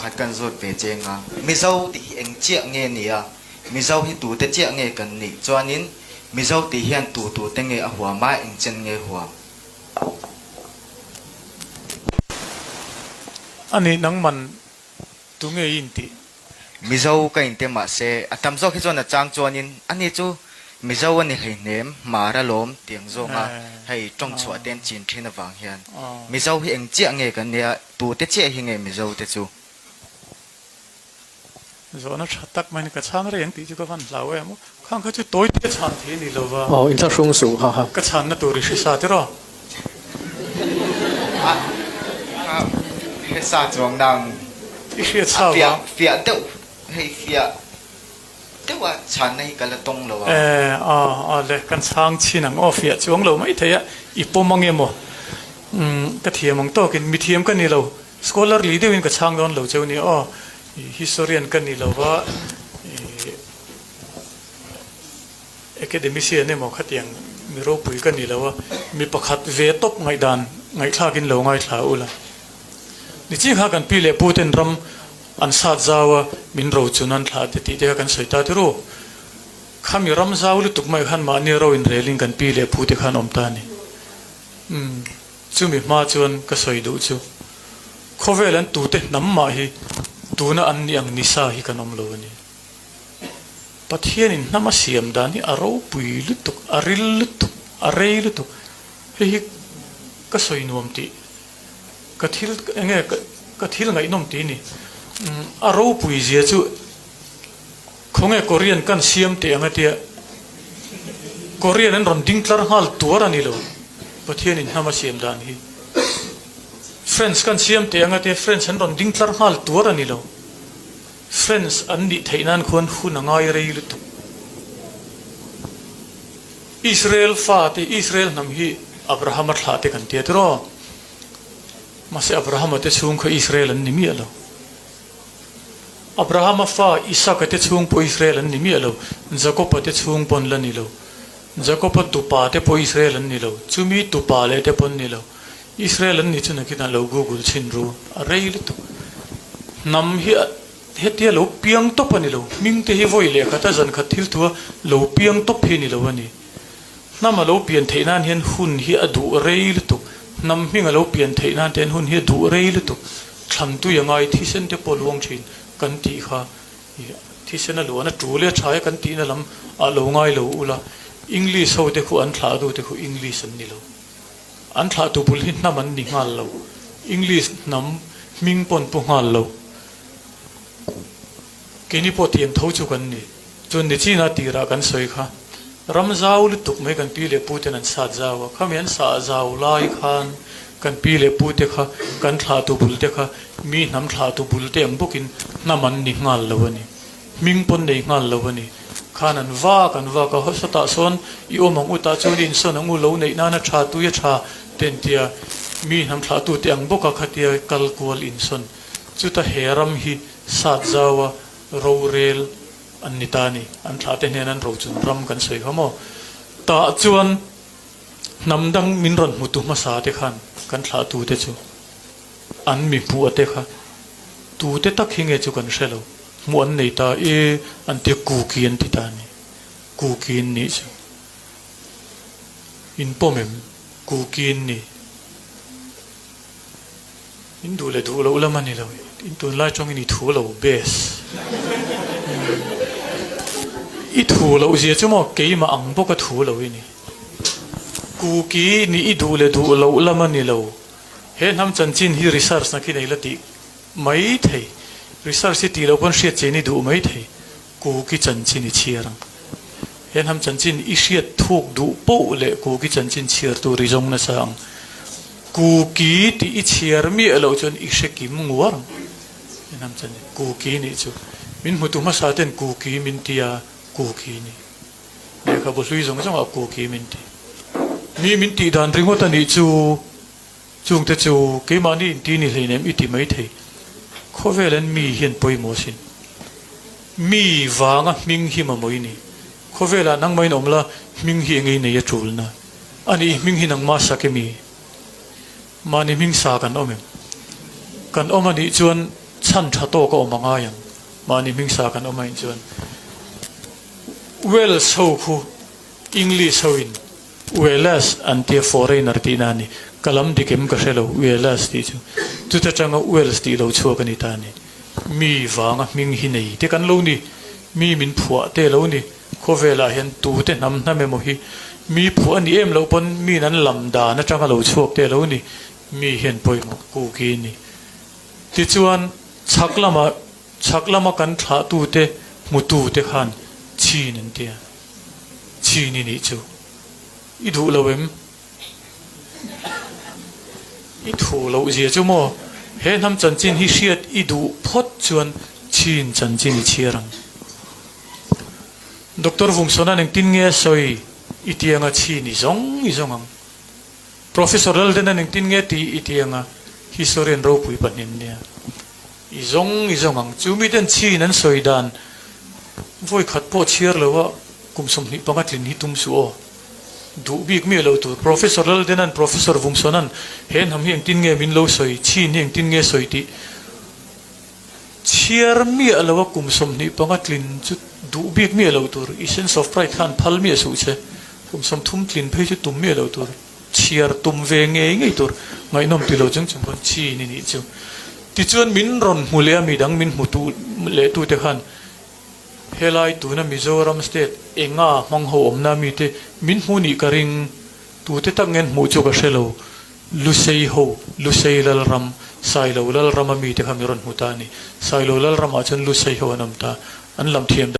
pakhat kan zawt ve che nga. Mizo tih hi eng chiah nge ni a? Mizo hi tute chiah nge kan nih? Chuanin Mizo tih hian tu tute nge a huam a, eng chen nge huam? A nih nangman tunge i intih? Mizo ka inte mahse a tam zawk hi chuan a chang chuanin ani chu Mizo a ni hleihnem, Hmar a lawm tiang zawnga hei tawng chhuah te an chin thin avang hian Mizo hi eng chiah nge kan nia, tute chiah hi nge Mizo te chu? Zawhna tha tak mai ni ka chhan reng tih chu ka van hlau em aw. Khang kha chu tawi te chhan thei a ni lo va. Aw inthlahrung suh ha ha. Ka chhanna tur i hre sa tiraw? A hre sa chuang nang. I hriat sa vang. Fiah deuh hei fiah deuh a chhanna hi ka la tawng lo a. E a a le kan chhang chhin ang aw fiah chuang lo mai thei a i pawm ang emaw umm ka thiam ang tawkin mithiam ka ni lo scholarly deuhin ka chhang dawn lo cheu nia aw historian ka ni lo va i Academician emaw khatiang mi ropui ka ni lo a, mi pakhat ve tawp ngaihdan ngaihthlakin lo ngaithla u la. Niching kha kan pi leh pu ten ram an sat zau a, min ro chun an thlah te tih te kha kan sawi ta tir u. Khami ram zau lutuk mai khan mahni ro inrelin kan pi leh pu te khan awm ta a ni. Umm, chumi hma chuan ka sawi duh chu khawvel an tute hnam mah hi tuna an nih ang nisa hi kan awm lo a ni. Pathianin hnam a siam dan hi a ropui lutuk, a ril lutuk, a rei lutuk. Hei hi ka sawi nuam tih, ka thil eng nge ka thil ngaihnawm tih a ni. A ropui zia chu khawnge Korean kan siam teh ang a tia, Korean an rawn ding tlar nghal tuar a ni lo, Pathianin hnam a siam dan hi. French kan siam teh ang a tia, French an rawn ding tlar nghal tuar a ni lo. Friends an nih theih nan khuan hun a ngai rei lutuk. Israel fate, Israel hnam hi Abrahama thlah te kan tia tiraw? Mahse Abrahama te chhung kha Israel an ni miah lo. Abrahama fa Isaka te chhung pawh Israel an ni miah lo, Jakoba te chhung pawn la ni lo. Jakoba tupa te pawh Israel an ni lo, chumi tupa leh te pawn ni lo. Israel an nih chu nakinah lo google chhin ru a rei lutuk. Hnam hi hetia lo piang tawp a ni lo, hming te hi vawi leh khat a zan khat thil thua lo piang tawp hi a ni lo a ni. Hnam a lo pian theih nan hian hun hi a duh rei lutuk, hnam hming a lo pian theih nan te hian hun hi a duh rei lutuk, thlan tui a ngai thisen te pawh luang thin kan tih kha thisen a luan a tul e a tha e kan tihna lam ah lo ngai lo ula, English ho te khu an thlah du te khu English an ni lo. An thlahtu bul hi hnam an ni nghal lo. English hnam hming pawn pu nghal lo. Keini pawh tiang tho chu kan ni. Chuan Nichina tirah kan sawi kha, ram zau lutuk mai kan pi leh pu ten an sat zau a, khami an sah zau lai khan kan pi leh pu te kha, kan thlahtu bul te kha mi hnam thlahtu bul te ang bawkin hnam an ni nghal lo a ni. Hming pawn nei nghal lo a ni. Khan an vak an vak a, sawtah sawn i awm ang u tah chuan i insawn ang u lo neih nana tha tui a tha te an tia, mi hnam thlahtute ang bawka khatia kal kual insawn. Chuta he ram hi sat zaua rorel an ni ta a ni. An thlahte hnen an rochun ram kan sawi kha maw? Tah chuan hnam dang min rawn hmutu hmasa te khan kan thlahtute chu an mi hmuh ate kha tute tak hi nge chu kan hre lo. Hmuh an nei ta e an tia Kuki an ti ta a ni. Kuki an nih chu. In pawm em? Kuki an ni. In duh leh duh loh lam a ni lo. In tunlai tawngin i thu lo best. I thu loh zia chu maw keimah ang bawka thu lo i ni. Kuki nih i duh leh duh loh lam a ni lo. He hnam chanchin hi research na khi nei la tih Mai thei. Research hi tih loh pawn hriat che ni duh mai thei. Kuki chanchin i chhiar ang. He hnam chanchin i hriat thuk duh poh leh Kuki chanchin chhiar tur i zawng nasa ang. Kuki tih i chhiar miah loh chuan i hre kim nguar ang. He hnam chanchin Kuki nih chu. Min hmutu hmasa ten Kuki min tia Kuki ni. Lehkhabu hlui zawng zawngah Kuki min ti. Mi min tih dan ringawt a nih chu. Chungte chu keimahni inti ni hleinem i ti mai thei. Khawvelan mi hian pawimawh sin. Mi vanga hming hi mamawh i ni. Khawvelah nangmahin awm la, hming hi engei nei a tulna. A nih hming hi nangmah sak emi? Mahni hming sa kan awm em? Kan awm a nih chuan. Chhan tha tawk a awm a ngai ang. Mahni hming sa kan awm ahin chuan Wales ho khu English ho in Wales an tia foreigner tihna a ni. Ka lam dik em ka hre lo Wales tih chu. Chuta tanga Wales tih lo chhuak a ni ta a ni. Mi vanga hming hi nei te kan lo ni. Mi min phuah te lo ni. Khawvelah hian tute hnam hnam emaw hi mi phuah a ni em loh pawn min an lam dan atanga lo chhuak te lo ni. Mi hian pawimawh kuki a ni. Tichuan chhak lama chhak lama kan thlahtute hmutute khan chin an ti a. Chin i nih chu i duh lo em? I thu loh zia chu maw? He hnam chanchin hi hriat i duh phawt chuan chin chanchin i chhiar ang. Doctor Vumsawna'n engtin nge a sawi i ti anga chin i zawng i zawng ang. Professor Laldena'n engtin nge ti i ti anga historian ropui pahnin nia. I zawng i zawng ang. Chu miten chin an sawi dan vawi khat pawh chhiar lo a kum 25 tlin hi tum suh aw. Duh bik miah lo tur. Professor Laldena'n Professor Vumsawna'n he hnam hi engtin nge min lo sawi, chin hi engtin nge sawi tih chhiar miah lo a kum 25 tlin chu duh bik miah lo tur. I sense of pride khan phal miah suh che. Kum 30 tlin phei chu tum miah lo tur. Chhiar tum ve ngei ngei tur ngaihnawm ti lo chung chung pawn chin i nih chu. Tichuan min rawn hmu leh a midang min hmu tu leh tute khan helai tuna Mizoram state enga hmang ho awmna mite min hmu nih ka ring tute tak ngen hmuh chu ka hre lo. Lusei ho, Lusei Lalram, Sailo Lalrama mite kha min rawn hmu ta a ni. Sailo Lalramah chuan Lusei ho an awm ta. An lam thiam.